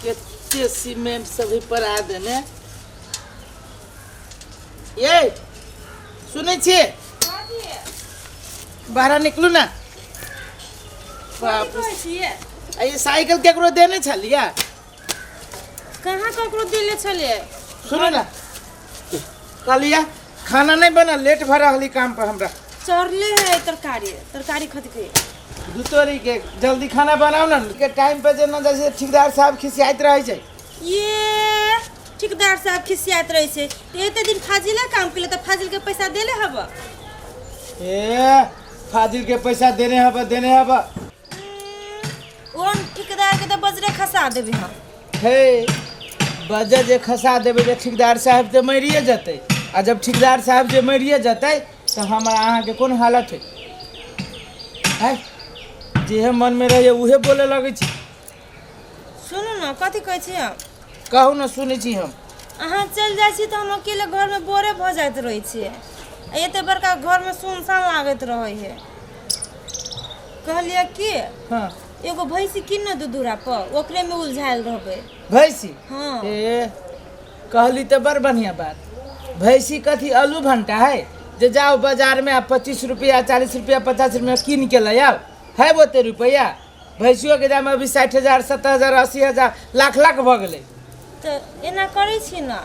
कते सीमेंट सब पर आ देने ये सुनै छियै बाहर निकलू ना। बाप रे। छियै। आ ये साइकिल केकरो देने छलियै? कहाँ ककरो देले छलियै। सुनू ना, कहलियै खाना नहीं बनल, लेट भऽ रहल काम पर हमरा। चढ़ले है तरकारी, तरकारी खत के। दुतोरी के जल्दी खाना बनाओ ना के टाइम पे, जे न जैसे ठेकेदार साहब खिसियाइत रहै छै। ये ठेकेदार साहब खिसियाइत रहै छै तऽ एते दिन फाजिले काम केले तऽ फाजिल के पैसा देले हब? ए फाजिल के पैसा देने हब, देने हब। ओन ठेकेदार के तऽ बजरे खसा देबे हम। हे बजर जे खसा देबै जे ठेकेदार साहब तऽ मरिए जेतै, आ जब ठेकेदार साहब जे मरिए जेतै तऽ हमरा अहाँके कोन हालत है? है जेहे मनमे रहैए उहे बोले लगै छी। सुनू ने, कथी कहै छी हम? कहू ने, सुनै छी हम। अहाँ चलि जाइ छी तऽ हम अकेले घरमे बोरे भऽ जाइत रहै छियै, आ एते बड़का घरमे सुनसान लागैत रहै है। कहलियै कि हाँ, एगो भैंसी कीन ने दू दूरा पर, ओकरेमे उलझायल रहबै। भैंसी? हाँ। ए कहली तऽ बड़ बढ़िआँ बात। भैंसी कथी आलू भंटा है जे जाओ बाजारमे आ 25 रुपया, 40 रुपया, 50 रुपया कीन के ले आउ? है ओते रुपया? भैंसियोके दाम अभी 60,000, 70,000, 80,000, लाख लाख भऽ गेलै। तऽ एना करै छी ने,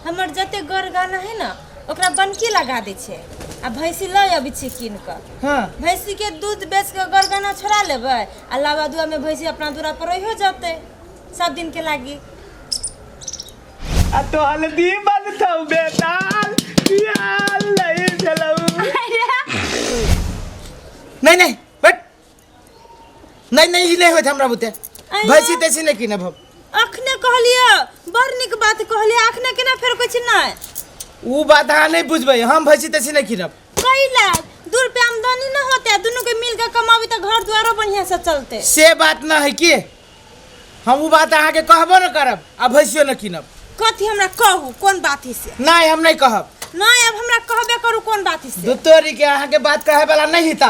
हमर जते गर गाना है ने ओकरा बनकी लगा दै छै आ भैंसी लऽ अबै छी कीन कऽ। हाँ। भैंसी के दूध बेच कऽ गरगाना छोड़ा लेबै आ लावा दुआमे भैंसी अपना दूरा पर रहियो जेतै सब दिन के लागी। आ तो हल्दी बनतौ बेताल पियाल नहीं भेलौ। नहीं नहीं बट नहीं नहीं, ई नहीं होत हमरा बुते। अय्या। भैंसी तैसी नहीं कीनब हम। अखने कहलियै, बड़ नीक बात कहलियै, अखने केना फेर कहै छी नहि? ऊ बात अहाँ नहीं बुझबै, हम भैंसी तैसी नहीं कीनब। कैला? 2 रुपया आमदनी न होते, दुनू के मिल के कमाबी तऽ घर दुआरो बढ़िया से चलते। से बात न है कि हम ऊ बात अहाँके कहबो न करब आ भैंसियो न कीनब। कथी हमरा कहू कोन बात है से? नहीं, हम नहीं कहब। नहीं, अब हमरा कहबे करू कोन बात है से। दुतोरी के अहाँके बात कहे वाला नहीं हिता।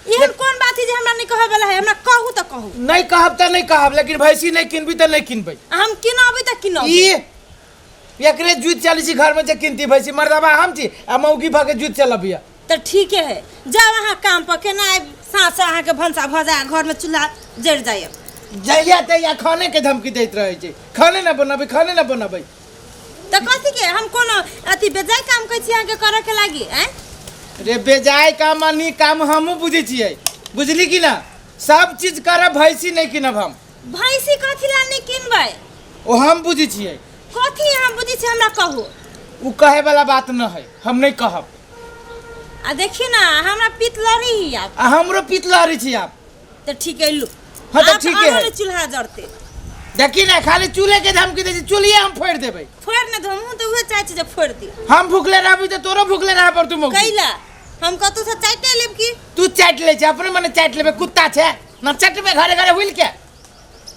एहन कोन बात है जे हमरा नहीं कहे वाला है? हमरा कहू तऽ कहू। नहीं कहब तऽ नहीं कहब, लेकिन भैंसी नहीं किनबी तऽ नहीं किनबै। आ हम किनबै तऽ किनबै। ई एकरे जूत चलै छी घर में जे किनती भैंसी, मर्दबा हम छी आ मौगी भऽ के जूत चलबिया। तऽ ठीके है, जाउ अहाँ काम पर, केना आबि साँझ से अहाँके भनसा भऽ जाय, घर में चूल्हा जरि जाय। जहिया तहिया खाने के धमकी दैत रहै छै, खाने न बनबै, खाने न बनबै। तऽ कथी के हम कोनो अथी बेजाय काम कहै छी अहाँके करऽ के लागी? आँय रे, बेजाय काम आ नीक काम हमहूँ बुझै छियै, बुझली कि ना? सब चीज करब, भैंसी नहीं किनब हम। भैंसी कथी ला नहीं किनबै? ओ हम बुझै छियै। कथी अहाँ बुझै छियै, हमरा कहू। उ कहे वाला बात न है, हम नहीं कहब। आ देखिए ना, हमरा पित लड़ी ही आप। आ हमरो पित लहरी छी आप। तऽ ठीक है, लू। हाँ, तऽ आब ठीके आरो है। ने चूल्हा जरते। देखी ना, खाली चूल्हे के धमकी दै छी, चूल्हे हम फोड़ि देबै। फोड़ि ने दो, हमहूँ तऽ उहे चाहै छी जे फोड़ि दी। हम भूखले रहबी तऽ तोरो भूखले रहे पड़तौ मौगी। कैला? हम कतौ से चाटे लेब की? तू चाटि लै छै, अपने मने चाटि लेबै, कुत्ता छै न चटबै घरे घरे हुलि के।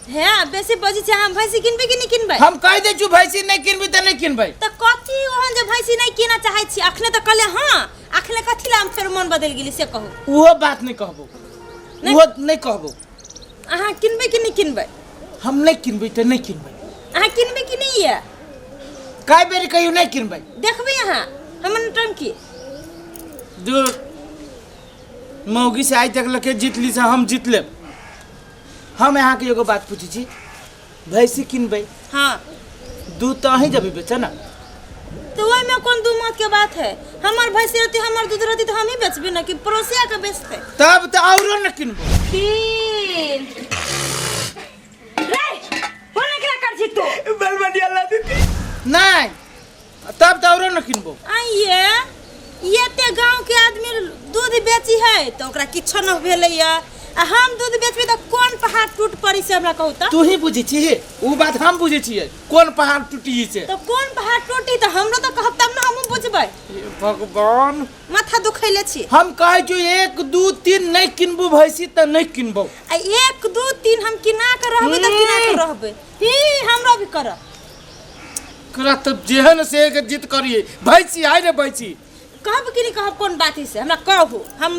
हे बेसी बजै छै, हम भैंसी किनबै कि नहि किनबै? हम कहि दै छी भैंसी नहि किनबै तऽ नहि किनबै। तऽ कथी ओहन जे भैंसी नहि किनऽ चाहै छी? अखने तऽ कहलियै हँ, अखने कथी ला हम फेर मन बदलि गेली से कहू। ओहो बात नहि कहबो, ओहो नहि कहबो। अहाँ किनबै कि नहि किनबै? हम नहि किनबै तऽ नहि किनबै। अहाँ किनबै कि नहि? ये कए बेर कहियो नहि किनबै। देखबै अहाँ हमर नौटंकी। दूर मौगी से आइ तक लके जीत ली से हम जीत लेब। हम अहाँके एगो बात पूछै छी, भैंसी किनबै? हाँ। दूध तऽ अहीं जेबै बेचऽ ने? तऽ ओहिमे कोन दू मत के बात है? हमर भैंसी रहती, हमर दूध रहती तऽ हमही बेचबे ने कि पड़ोसिया के बेचते? तब तऽ औरो ने किनबो। तीन रे कोन एकरा कर छी तू? बलबनिया ला दीदी। नहीं, तब तऽ औरो ने किनबो। आइए एते गांव के आदमी दूध बेची है तऽ ओकरा किछो न भेलैया, आ हम दूध बेचबै तऽ कोन पहाड़ टूट पड़ी से हमरा कहू तऽ? तू ही बुझै छी उ बात, हम बुझै छियै कोन पहाड़ टूटी से। तऽ कोन पहाड़ टूटी तऽ हमरो तऽ कहब तब ने हमहूँ बुझबै। हे भगवान, माथा दुखैले छी। हम कहै छी 1 2 3 नहीं किनबू भैंसी तऽ नहीं किनबो। आ 1 2 3 हम किना के रहबै तऽ किना के रहबै। ही हमरो भी करब। करा तब जेहन से के जिद करिए भैंसी आइ रे भैंसी। कहब कि नहीं कहब कोन बात है से हमरा कहू। हम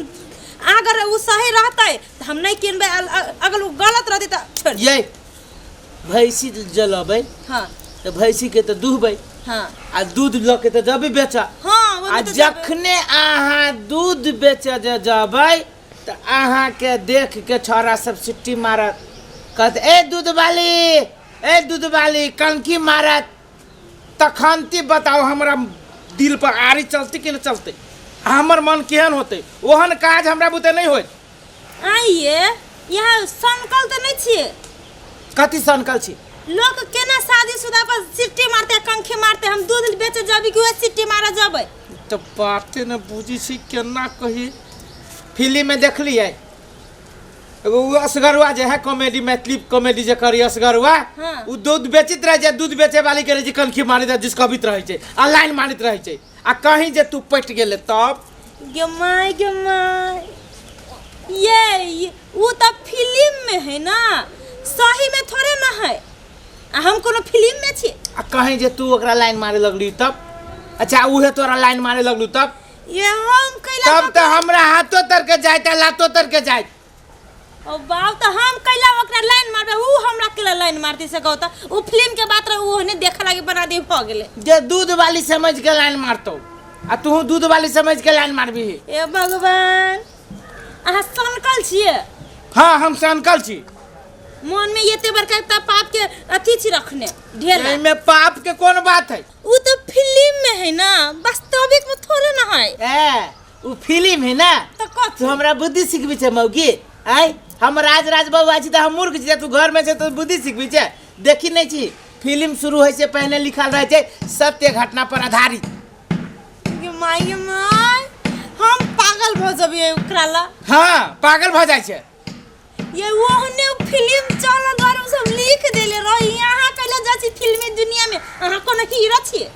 अगर उ सही रहतै तऽ हम नहीं किनबै, अगर उ गलत रहतै तऽ छोड़। ये भैंसी जलबै। हाँ। तऽ भैंसी के तऽ दुहबै। हाँ। आ दूध लऽ के तऽ जबै बेचऽ। हाँ, आ जखने अहाँ दूध बेचऽ जे जबै तऽ अहाँके देख के छौड़ा सब सिट्टी मारत, कहत ए दूध वाली, ए दूध वाली, कनकी मारत। तखनती बताओ हमरा दिल पर आरी चलती कि नहि चलते? हमर मन केहन होते? ओहन काज हमरा बुते नहि होइत। आइए यहाँ सनकल तऽ नहि छियै? कथी सनकल छी? लोक केना शादीशुदा पर सिट्टी मारते, कंखी मारते? हम दूध बेचे जबी कि उहे सिट्टी मारे जबै? तऽ बाते ने बुझी छी, केना कही। फिल्म में देखलियै एगो उ असगरुआ जे है कॉमेडी, मैथिली कॉमेडी जे करी असगरुआ। हाँ। उ दूध बेचित रहै छै, दूध बेचे वाली के रहै छै कनखी मारैत रहै, जिसकबित रहै छै आ लाइन मारैत रहै छै, आ कहीं जे तू पटि गेलै तब गे my, गे my, ये वो तऽ फिल्म में है ना, सही में थोड़े ना है। आ हम कोनो फिल्म में छी? आ कहीं जे तू ओकरा लाइन मारे लगली तब? अच्छा, उहे तोरा लाइन मारे लगलू तब? ये हम कैला? तब तऽ हमरा हाथो तर के जाइत आ लातो तर के जाइत। ओ बाप, तऽ हम कैला ओकरा लाइन मारबै? ऊ हमरा कैला लाइन मारती से कहू तऽ? ऊ फिल्म के बात रहे, ऊ ओहने देखे लागी बना दी, भऽ गेलै। जे दूध वाली समझ के लाइन मारतौ आ तू दूध वाली समझ के लाइन मारबी। ए भगवान, अहाँ सनकल छियै? हाँ, हम सनकल छी। मन में एते बड़का एकटा पाप के अथी छी रखने ढेला। एहिमे पाप के कोन बात है? ऊ तो फिल्म में है ना, वास्तविक में थोड़े ना है। ए उ फिल्म है ना। तो कथी? तू हमरा बुद्धि सिखबी छै मौगी? आय हम राज राज बउआ छी तऽ हम मूर्ख छी? तू घर में छै तऽ बुद्धि सिखबी छै? देखी नहीं छी, फिल्म शुरू होइ से पहले लिखल रहै छै सत्य घटना पर आधारित। गे my, गे my, हम पागल भऽ जबियै ओकरा ला। हाँ, पागल भऽ जाइ छै। ये ओहने फिल्म चलल दुआरे उ सब लिख देले रही। अहाँ कैला जाइ छी फिल्मी दुनिया में? अहाँ कोनो हीरो छियै?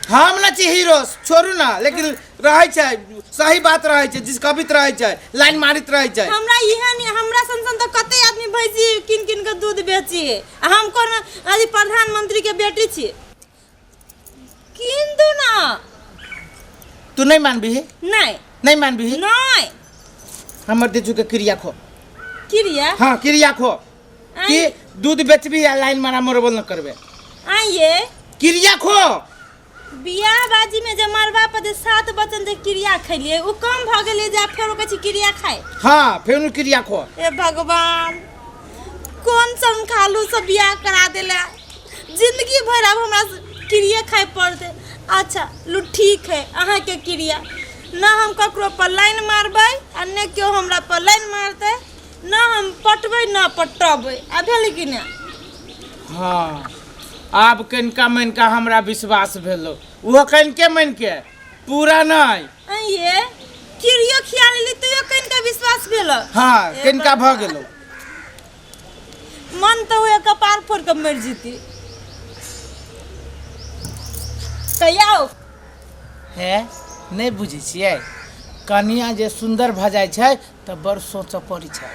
हम न छी हीरो, छोड़ू ना, लेकिन रहै छै सही बात रहै छै, जिसकबित रहै छै, लाइन मारित रहै छै। हमरा इहे नहीं, हमरा सन सन तऽ कते आदमी भैंसी किन किन के दूध बेची, आ हम कोनो अथी प्रधानमंत्री के बेटी छी? किन दू ना। तू नहीं मानबी? नहीं। नहीं मानबी? नहीं। हमर देचू के क्रिया खो। क्रिया? हाँ, क्रिया खो कि दूध बेचबी आ लाइन मारा मरबल न करबे। आइए। क्रिया खो। बियाह बाजी में जे मरबा पर जे 7 वचन जे क्रिया खैलिए उ कम भ गेलै जे फेर कहै छी क्रिया खाए। हाँ, फेर क्रिया खो। ए भगवान, कौन सन खालू से बियाह करा देला? जिंदगी भर अब हमरा क्रिया खाए पड़तै। अच्छा लू, ठीक है, अहाँके क्रिया ना हम ककरो पर लाइन मारबै आ ने केओ हमरा पर लाइन मारतै, ना हम पटबै ना पटबै। आ भेलै कि ने? हाँ, आब कनिका मनिका हमरा विश्वास भेलो, ओहो कनिके मनिके, पूरा नहीं। ये क्रियो खिया लेली तैयो कनिका विश्वास भेल? हाँ, कनिका भऽ गेलो। मन तऽ हुए कपार फोड़ कऽ मरि जेती। कहिया आउ? हे, नहि बुझै छियै, कनिया जे सुन्दर भऽ जाइ छै तऽ बड़ सोचऽ पड़ै छै।